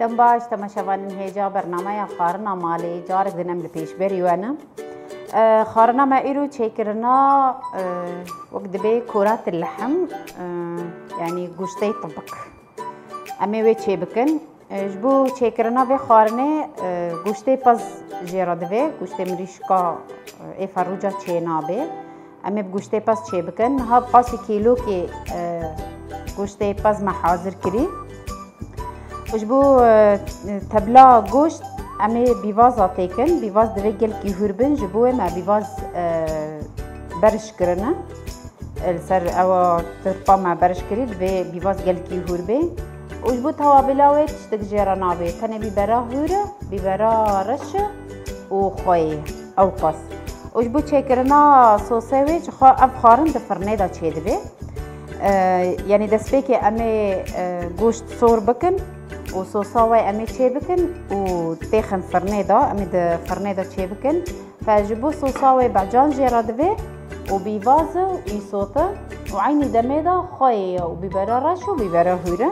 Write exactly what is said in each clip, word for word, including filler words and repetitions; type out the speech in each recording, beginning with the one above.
Dem baş, temaşevanên hêja bernameya Xwarina Malê, carek din em li pêşberî we ne. E, xwarina me îro çêkirina, e, wek dibê kurat lehim, e, yanî goştê tibik. Em ê wê çêbikin. E, ji bo çêkirina vê xwarinê, e, goştê pez jê re divê, goştê mirîşka, e, ê ferûca çênabê. Em ê bi goştê pez çêbikin. Niha bi qasî kîlokê, e, goştê pez me hazir kirî. Û ji bo, e, tebla goşt em ê bîvaza têkin. Bîvaz divê gelkî hûr bin, ji bo wê me bîvaz, e, beriş kirine. Li ser ewa tirpa me beriş kirî, divê bîvaz gelkî hûr bê. Û ji bo tewabila wê tiştik jê re nabê. Tenê bîbera hûr e, bîbera reş e û xweyê. Ew qas. Û ji bo çêkirina sosê wê, ji xwe ev xwarin di firnê de çêdibê. E, yanî destpêkê em ê, e, goşt sor bikin û sosa wê em ê çêbikin û têxin firnê de, em ê di firnê de çêbikin. Fe ji bo sosa wê becan jê re divê û bîvaz e û îsot e û eynî demê de xweyê ye û bîbera reş û bîbera hûr e.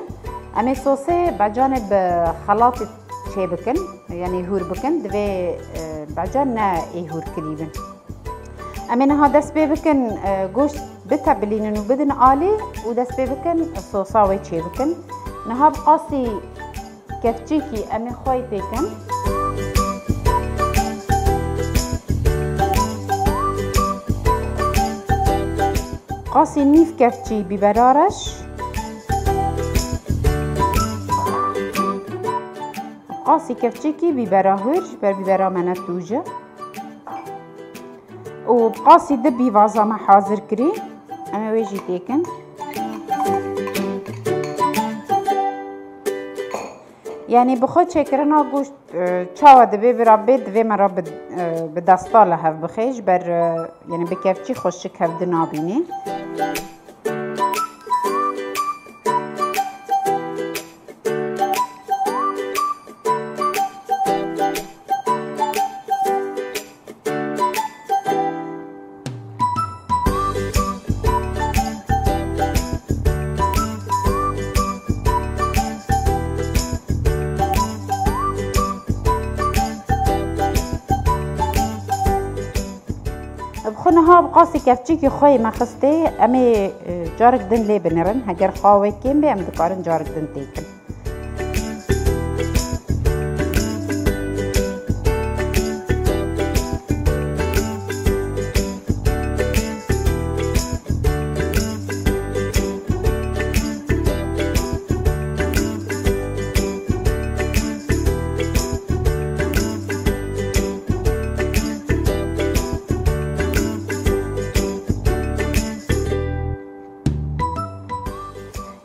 Em ê sosê becanê bi xelatê çêbikin, yanî hûr bikin. Divê, e, becan ne ê hûrkirî bin. Em ê niha dest pê bikin, e, goşt bitebilînin û bidin alî û dest pê bikin sosa wê çêbikin. Niha bi qasî kevçîkî em ê xweyê têkin. Qasî nîv kevçî bîbera reş. Qasî kevçîkî bîbera hûr, ji ber bîbera me ne tûj e. Û bi qasî di bîvaza me hazir kirî. Em ê wê jî têkin. Yanî bi xwe çêkirina goşt, e, çawa divê vira bê, divê me re bi, e, bi desta li hev bixê, ji ber, e, yanî bi kevçî xweşik hev di nabînî. Bi xwe niha bi qasî kevçîkî xweyê me xistê, em ê, e, carek din lê binirin. Heger xwe wê kêm bê, em dikarin carek din têkin.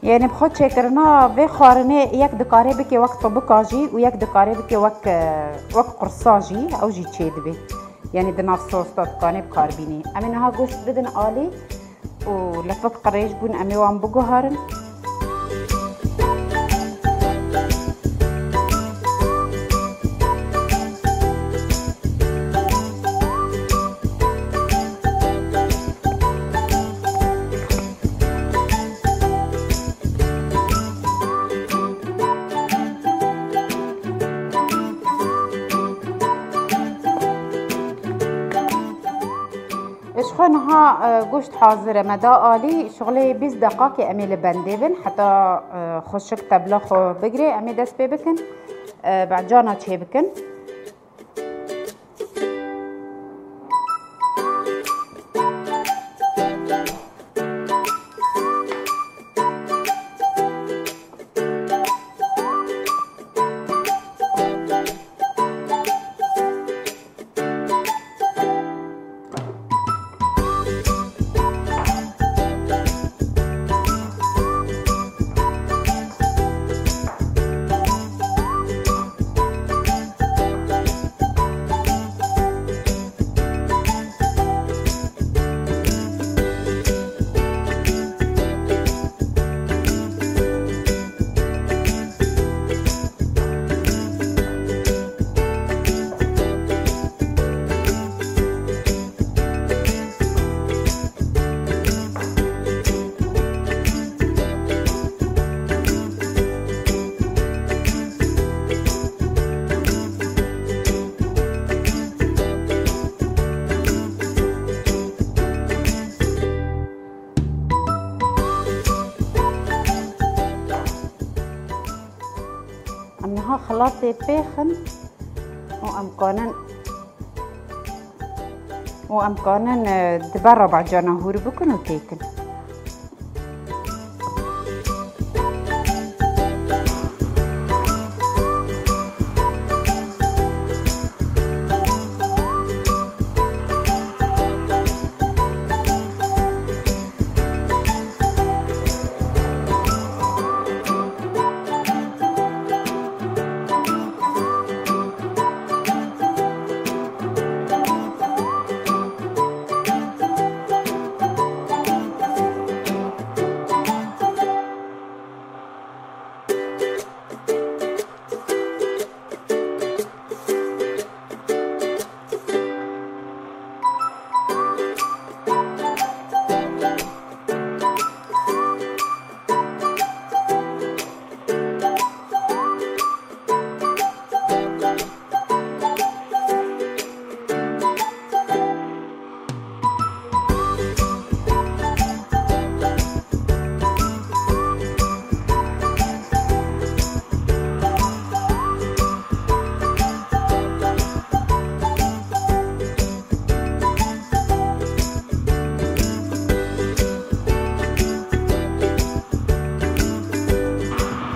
Yanî bi xwe çêkirina vê xwarinê yek dikare bike wek tibika jî û yek dikare bike wek, e, wek qursa jî, ew jî çêdibê. Yanî di nav sos de dikanê bi kar bînî. Em ê niha goşt bidin alî û lefik qirêj bûn, em ê wan biguherin. Ji xwe niha, e, goşt hazir e, me da alî, şixulê bîst deqakê em ê li bendê bin, heta, e, xweşik tebla xwe bigire, em ê dest pê bikin, e, becana çê bikin. Em niha xelatê pêxin û em kanin û em kanin, e, di ber re bacana hûr bikin û têkin.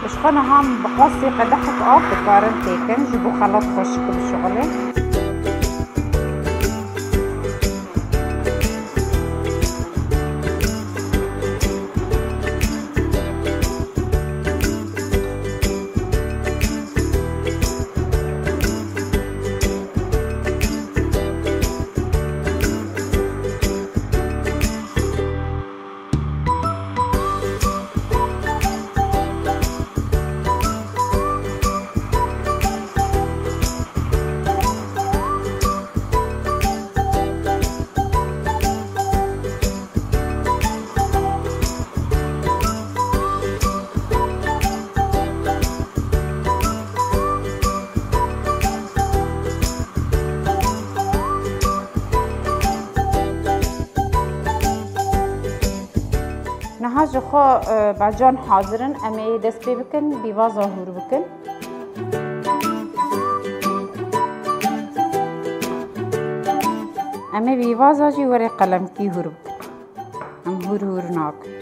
Ji xwe niha em bi qasî qedehek av dikarin têkin, ji bo xelat xweşik bişuxulê. Niha ji xwe, e, bacan hazir in. Em ê dest pê bikin, bîvaza hûr bikin. Em ê bîvaza jî werê qelemkî hûr bikin. Em hûr hûr nakin.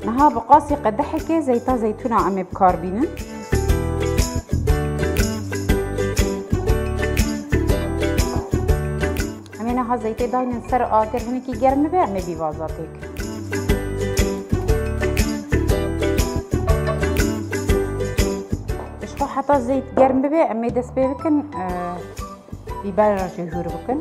Niha bi qasî qedehekê zeyta zeytûna em ê bi kar bînin. Em ê niha zeytê daynin ser agir, hinekî germ bibe, em ê bîvaza têk. Ji xwe heta zeyt germ bibe, em ê dest pê bikin, e, bîbera jî hûr bikin.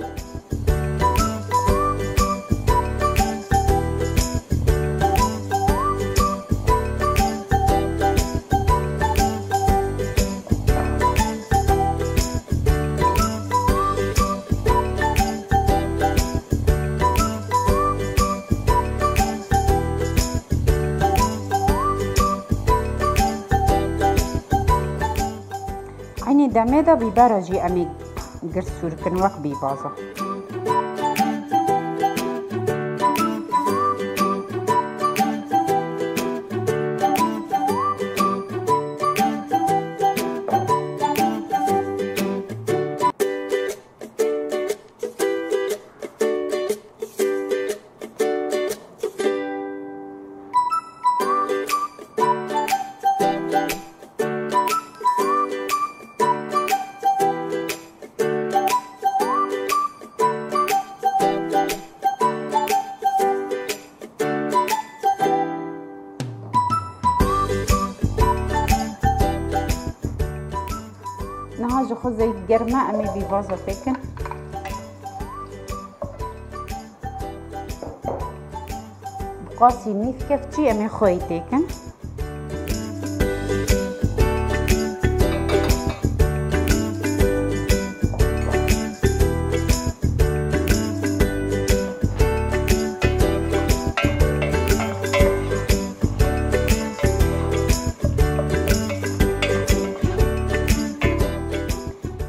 Eynî demê de bîbera jî em ê girs hûr bikin wek bîvaza. Xwe zeyt germ e, em ê vî vaza têkin. Bi qasî nîv kevçî em ê xweyî têkin.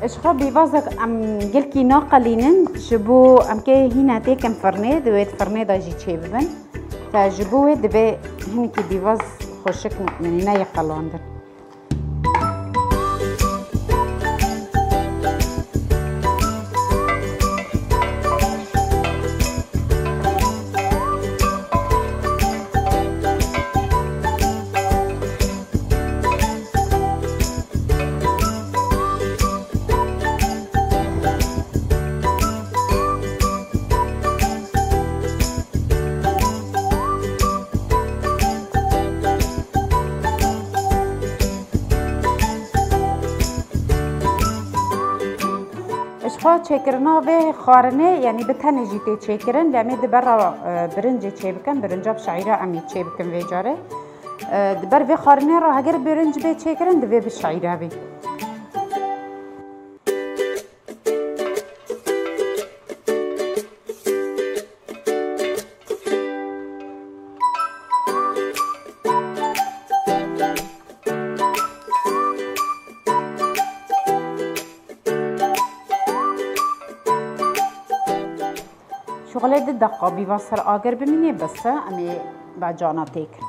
Ji xwe bîvazek em gelkî naqelînin, ji bo em kê hîna têkin firnê, di wê firnê de jî çêbibin. Te ji bo wê divê hinekî bîvaz xweşik, yanî neyê qelandin. Ji xwe çêkirina vê xwarinê, yanî bi tenê jî tê çêkirin, lê em ê di ber re, e, birincê çêbikin, birinca bi şeîra em ê çêbikin vê carê. E, di ber vê xwarinê re heger birinc bê çêkirin, divê bi şeîra bê. Şixulê du deqa bîva ser agir bimînê bes e, em ê becana têkin.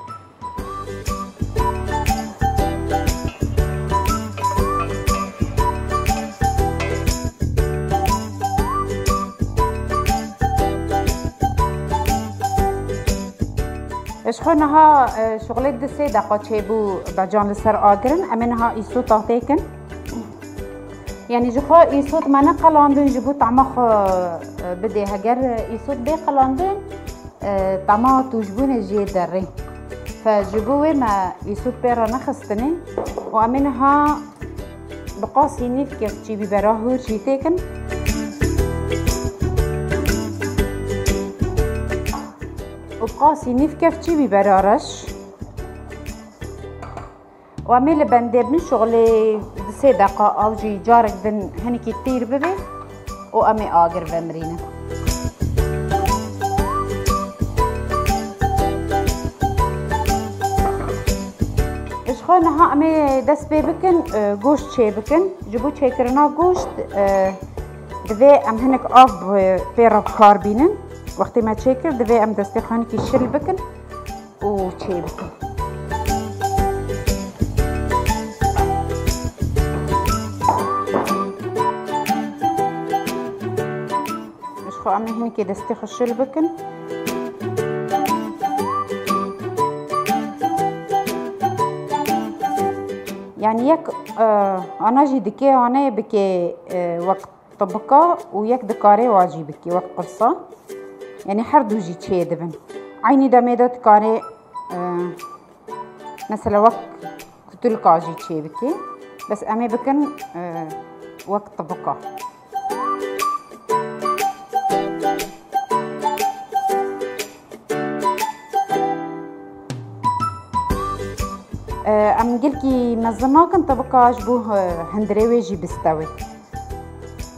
Ji xwe niha, e, şixulê du sê deqa çêbû becan li ser agir in. Em ê niha îsota têkin. Yanî ji xwe îsot me neqelandin ji bo tama xwe, e, bidê. Heger îsot bê qelandin, e, tama tûjbûnê jê derê. Fe ji bo wê me îsot pê re nexistinê û em ê niha bi qasî nîv kevçî bîbera hûr jî têkin. Û bi qasî nîv kevçî bîbera reş. Û em ê li bendê bin, şixulê di sê deqa ew jî carek din hinekî tîr bibe û em ê agir vemirînin. Ji xwe niha em ê dest pê bikin, e, goşt çê bikin. Ji bo çêkirina goşt, e, divê em hinek av bi-, pê re bi kar bînin. Wextê me çêkir, divê em destê xwe hinekî şil bikin û çê bikin. Ji xwe em ê hinekê destê xwe şil bikin. Yanî yek, e, ana jî dikê, aneyê bikê, e, wek tibika û yek dikarê wa jî bikî wek qursa. Yanî her du jî çê dibin. Eynî demê de dikarê, e, mesela wek kutulka jî çê bikî. Bes em ê bikin, e, wek tibika. E, em gelkî mezin nakin, tibika ji bo, e, hundirê wê jî bistewê.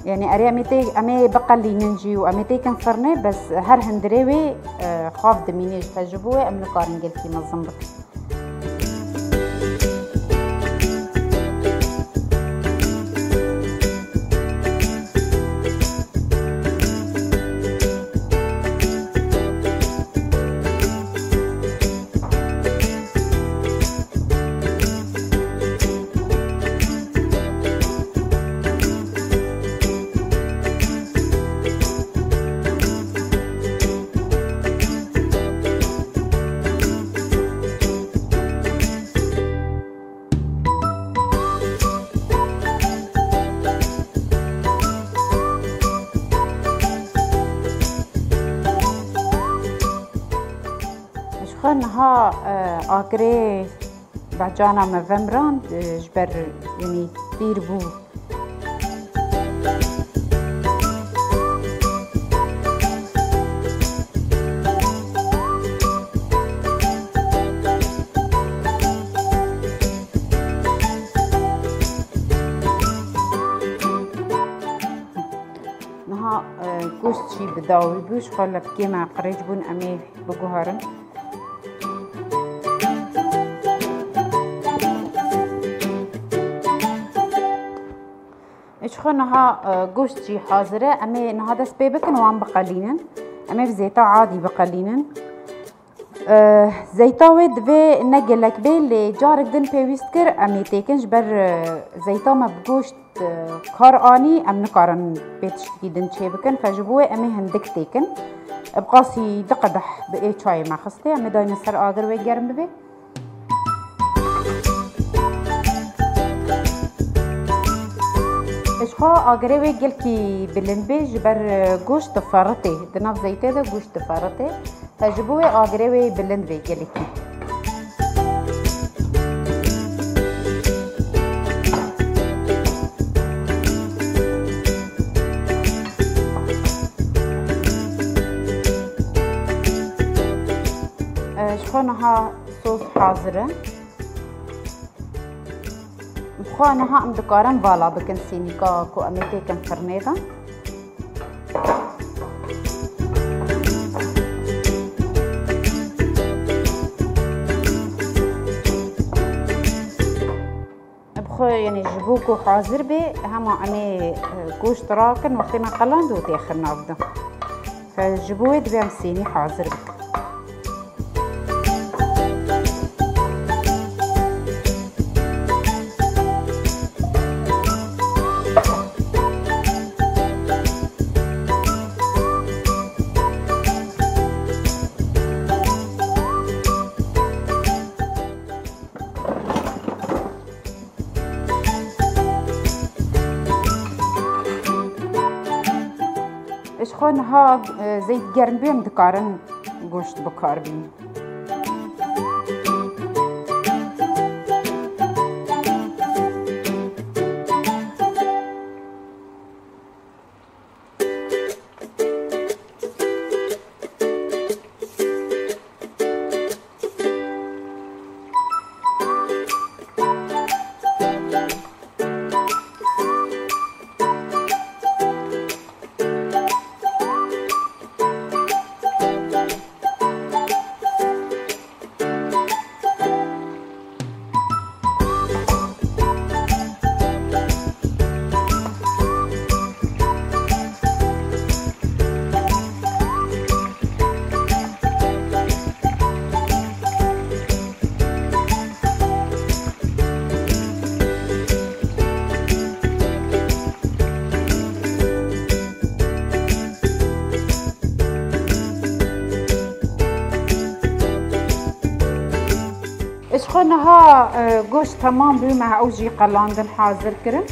Yanî erê em ê tê, em ê biqelînin jî û em ê têkin firnê, bes her hundirê wê, e, xav dimînê ji xwe, ji bo wê em nikarin gelkî mezin bikin. Ji xwe niha, e, agirê becana me vemirand, e, ji ber, yanî, tîr bû. Goşt jî bi dawî bû, ji xwe lepkê me qirêj bûn, em ê biguherin. Ji xwe niha, e, goşt jî hazir e. Em ê niha dest pê bikin wan biqelînin. Em ê bi zeyta adî biqelînin. E, zeyta wê divê ne gelek bê, lê carek din pêwîst kir, em ê têkin, ji ber, e, zeyta me bi goşt, e, kar anî, em nikarin pê tiştekî din çêbikin. Fe ji bo wê em ê hindik têkin. Bi qasî du qedeh bi ê çayê me xistê, em ê daynin ser agir wê germ bibe. Ji xwe agirê wê gelkî bilind bê, ji ber, e, goşt diferitê. Di nav zeytê de goşt diferitê. Te ji bo wê agirê wê bilind bê gelekî. E, ji xwe niha sos hazir e. Xwe niha em dikarin vala bikin sînîka ku em ê têkin firnê de. Bi xwe, yanî ji bo ku hazir bê, hema em ê, e, goşt rakin, wextê me qeland û têxin nav de. Fe ji bo wê divê em sênî hazir bikin. Ji xwe niha, e, zeyt germ bê, em dikarin goşt bi kar bînin. Ji xwe niha, e, goşt temam bû, me ew jî qelandin hazir kirin.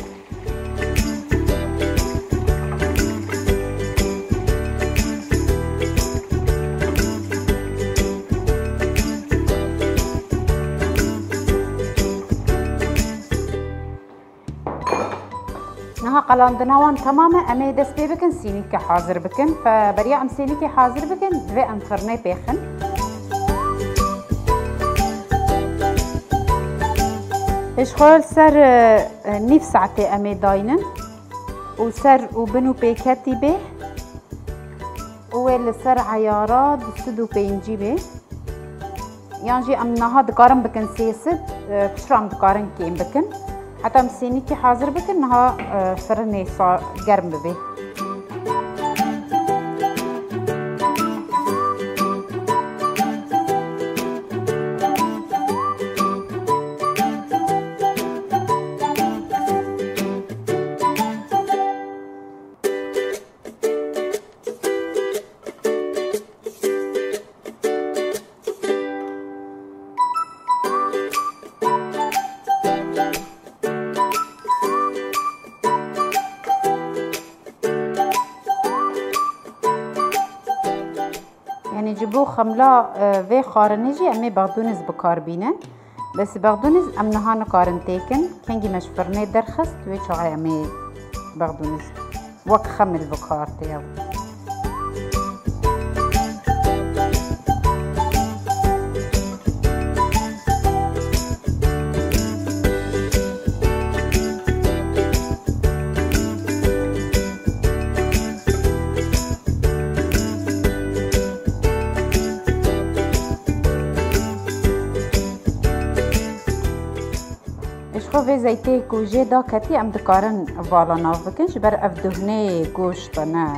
Niha qelandina wan temam e, em ê dest pê bikin sînîke hazir bikin. Fe beriya em sînîkê hazir bikin, divê em firnê pêxin. Ji xwe li ser, e, nîv saetê em ê daynin û ser û bin û pêketî bê û wê li ser eyara du sed û pêncî bê. Yan jî em niha dikarin bikin sê sed, e, piştre em dikarin kêm bikin. Heta em sênîkî hazir bikin, niha, e, firinê sa-, germ bibê. Yanî ji bo xemla, e, vê xwarinê jî em ê bexdûniz bi kar bînin. Bes bexdûniz em niha nikarin têkin. Kengî me ji firnê derxist, wê çaxê em ê bexdûniz wek xemil bi kar tê ew. Vê zeytê ku jê daketî em dikarin vala nav bikin, ji ber ev duhnê goşt e ne.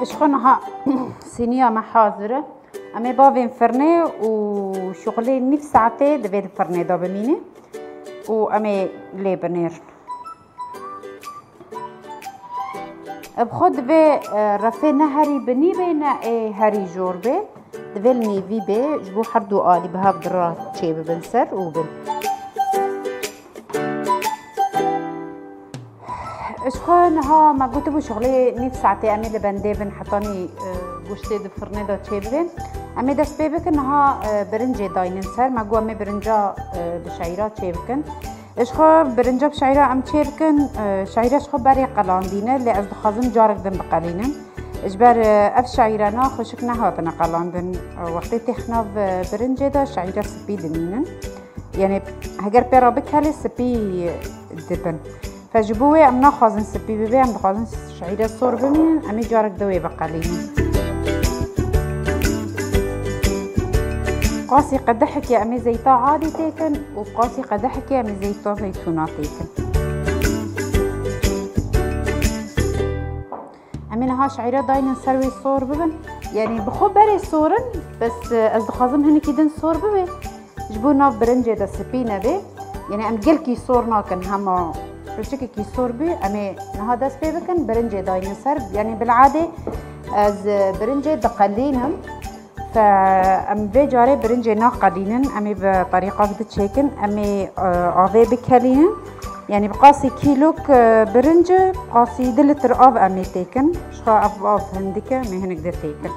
Ji xwe niha sîniya me hazir e. Em ê bavên firnê û şixulê nîv saetê divê di firnê de bimîne û em ê lê binêrin. Bi xwe divê, e, refê ne herî binî bê, ne ê herî jor bê. Divê li nêvî bê, ji bo her du alî bi hev dira çêbibin ser û bin. Ji xwe niha me gotibû şixulê nîv saetê em ê li bendê bin hetanî, e, goştê di firnê de çêbibê. Em ê dest pê bikin, niha, e, birincê daynin ser. Me got em ê birinca, e, bi şeîra çêbikin. Ji xwe birinca bi şeîra em çêbikin, e, şeîra ji xwe berê qelandîne, lê ez dixwazim carek din biqelînim. Ji ber, e, ev şeîrana xweşik nehatine qelandin. E, wextê têxin nav, e, birincê de şeîra spî dimînin. Yanî heger pê re bikelê spî dibin. Fe ji bo wê em naxwazin spî bibe, em dixwazin şeîre sor bimînin, em ê carek di wê biqelînin. Qasî qedehekê em ê zeyta adî têkin û qasî qedehekê em ê zeyta zeytûna têkin. Em ê niha şeîre daynin ser wê sor bibin. Yanî bi xwe berê sor in, bes, e, ez dixwazim hinekî din sor bibe. Ji bo nav birincê de spî nebe. Yanî em gelkî sor nakin, hema piçikekî sor bû, em ê niha dest pê bikin, birincê daynin ser. Yanî bil'adê ez birincê diqelînim. Fe em vê carê birincê naqelînin, em ê bi terîqak di çêkin, em ê, e, avê bikelînin. Yanî bi qasî kîlok, e, birinci, qasî du litr av em ê têkin. Ji xwe ev av hindik e, em ê hinek de têkin.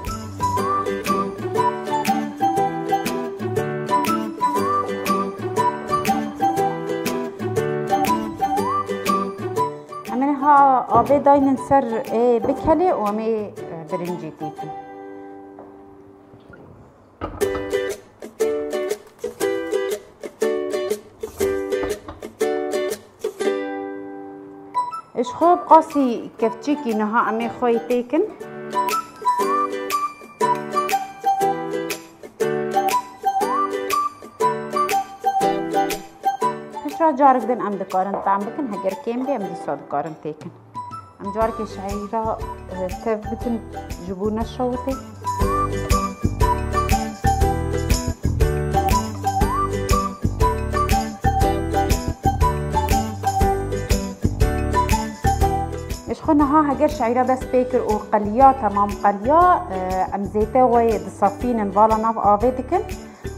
Em ê niha avê daynin ser ê bikelê û em ê, e, birincê têkin. Ji xwe bi qasî kevçîkî niha em ê xwe yê têkin. Piştre carek din em dikarin tam bikin, heger kêm bê em dîsa dikarin têkin. Em carkê şeîra, e, tev bikin ji bo neşewitê. Ji xwe niha heger şeîra dest pê kir û qeliya, temam qeliya, e, em zêtê wê disafînin, vala nav avê dikin.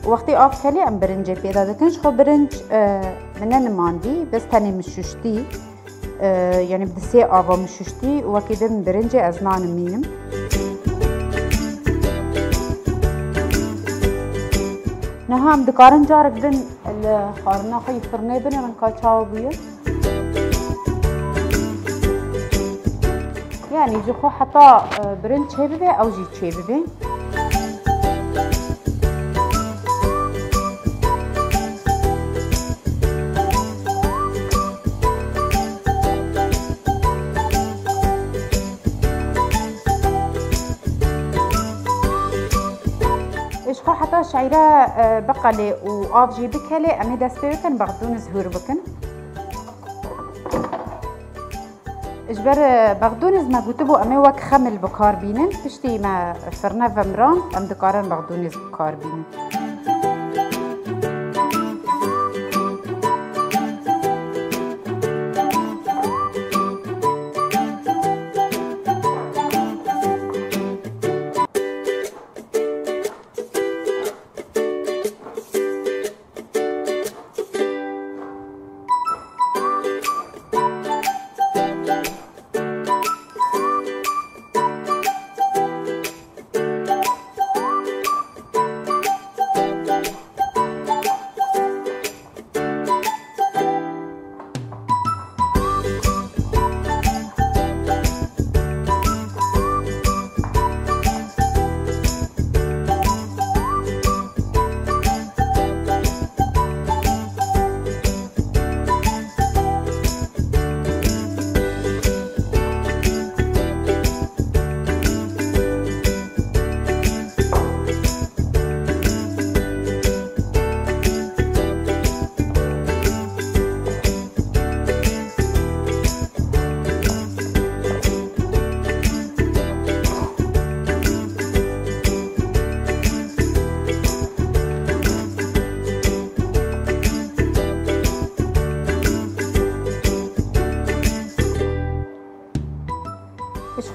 Wextê av kelê em birincê pê de dikin. Ji xwe birinc, e, min ne nimandî, bes tenê min şuştî. E, yanî bi di sê ava min şuştî û wekî din birincê ez nanimînim. Niha em dikarin carek din li xwarina xwe yî firnê binêrin ka çawa bûye. Yanî ji xwe heta, e, birinc çêbibe, ew jî çêbibe. Ji xwe heta şeîre, e, biqelê û av jî bikelê, em ê dest pê bikin, bexdûniz hûr bikin. Ji ber, e, bexdûniz me gotibû, em ê wek xemil bi kar bînin. Piştî me firne vemirand, em dikarin bexdûniz bi kar bînin.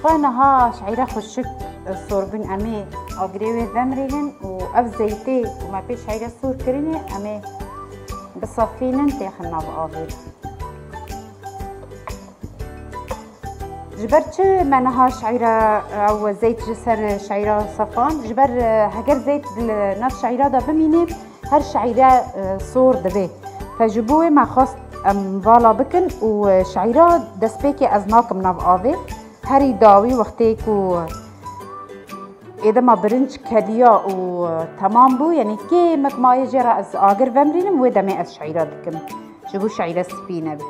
Xwe niha şeîre xweşik, e, sor bûn, em ê agirê wê vemirînin û ev zeytê ku me pê şeîre sor kirinê, em ê bisefînin, têxin nav avê. Ji ber çi me niha şeîre, ew zeyt ji ser şeîra sefan? Ji ber, e, heger zeyt li nav şeîra de bimîne, her şeîre, e, sor dibe. Fe ji bo wê me xwest em vala bikin û, e, şeîra destpêkê ez nakim nav avê. Herî dawî wextê ku êdema birinc keliya û, e, temam bû, yanî kêmek maye jê re ez agir vemirînim, wê demê ez şeîra dikim. Ji bo şeîre spî nebe.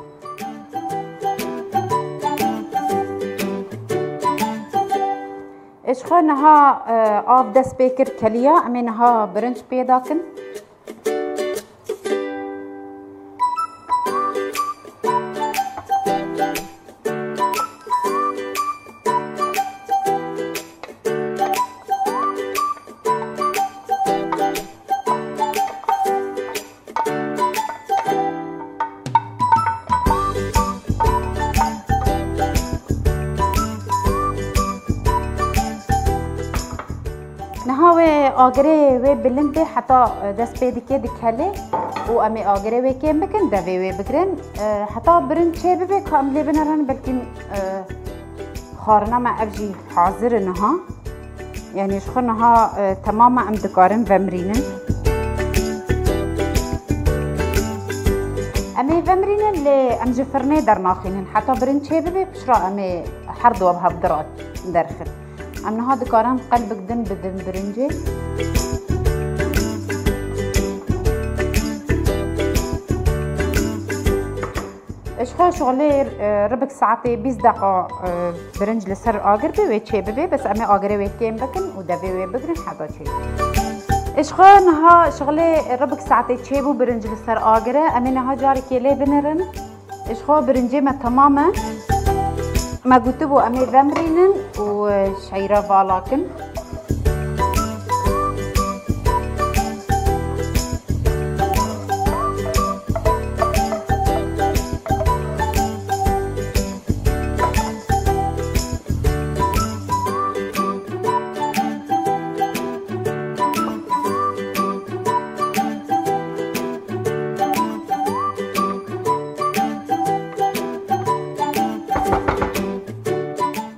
Ji xwe niha, e, av dest pê kir keliya, em ê niha birinc pê dakin. Niha wê agirê wê bilind bê, heta, e, dest pê dike dikelê û em ê agirê wê kêm bikin, devê wê bigirin. E, heta birinc çê bibe ka em lê binerin, belkî, e, xwarina me ev jî hazir e niha. Yanî ji xwe niha, e, temam e, em dikarin vemirînin. Em ê vemirînin, lê em ji firnê dernaxînin. Heta birinc çê bibe, piştre em ê her du ev hevdira derxin. Em niha dikarin qelbik din bidin birincê. Ji xwe şixulê, e, ribik saetê bîst deqa, e, birinc li ser agir be, wê çê bibe, bes em ê agirê wê kêm bikin û devê wê bigirin heta çê. Ji xwe niha şixulê ribik saetê çêbû birinc li ser agir e, em ê niha carekê lê binirin. Ji xwe birincê me temam e. Me gotibû em ê vemirînin û şeîra vala kin.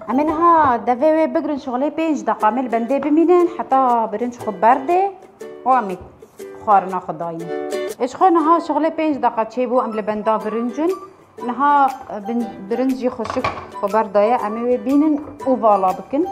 Em ê niha devê wê bigirin, şixulê pênc deqa em ê li bendê bimînin, heta birinc xwe berdê û em ê xwarina xwe dayîn. Ji xwe niha şixulê pênc deqa çêbû, em li benda birincin. Niha, e, bin-, birinc jî xweşik xwe berdaye, em ê wê bînin û vala bikin.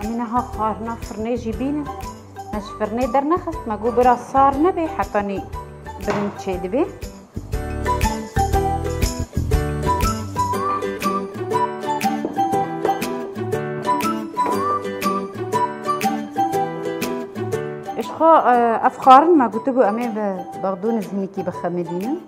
Em ê niha xwarina firnê jî bînin. Me ji firnê dernexist, me got bira sar nebe, hetanî birinc çêdibe. Ji xwe, e, ev xwarin me gotibû em ê bi bexdûnis hinekî bixemilînin.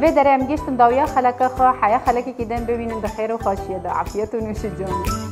Li Vê derê em gihiştin dawiya xeleka xwe, heya xelekekî din bibînin di xêr û xweşiyê de. Afiyet û nûşican.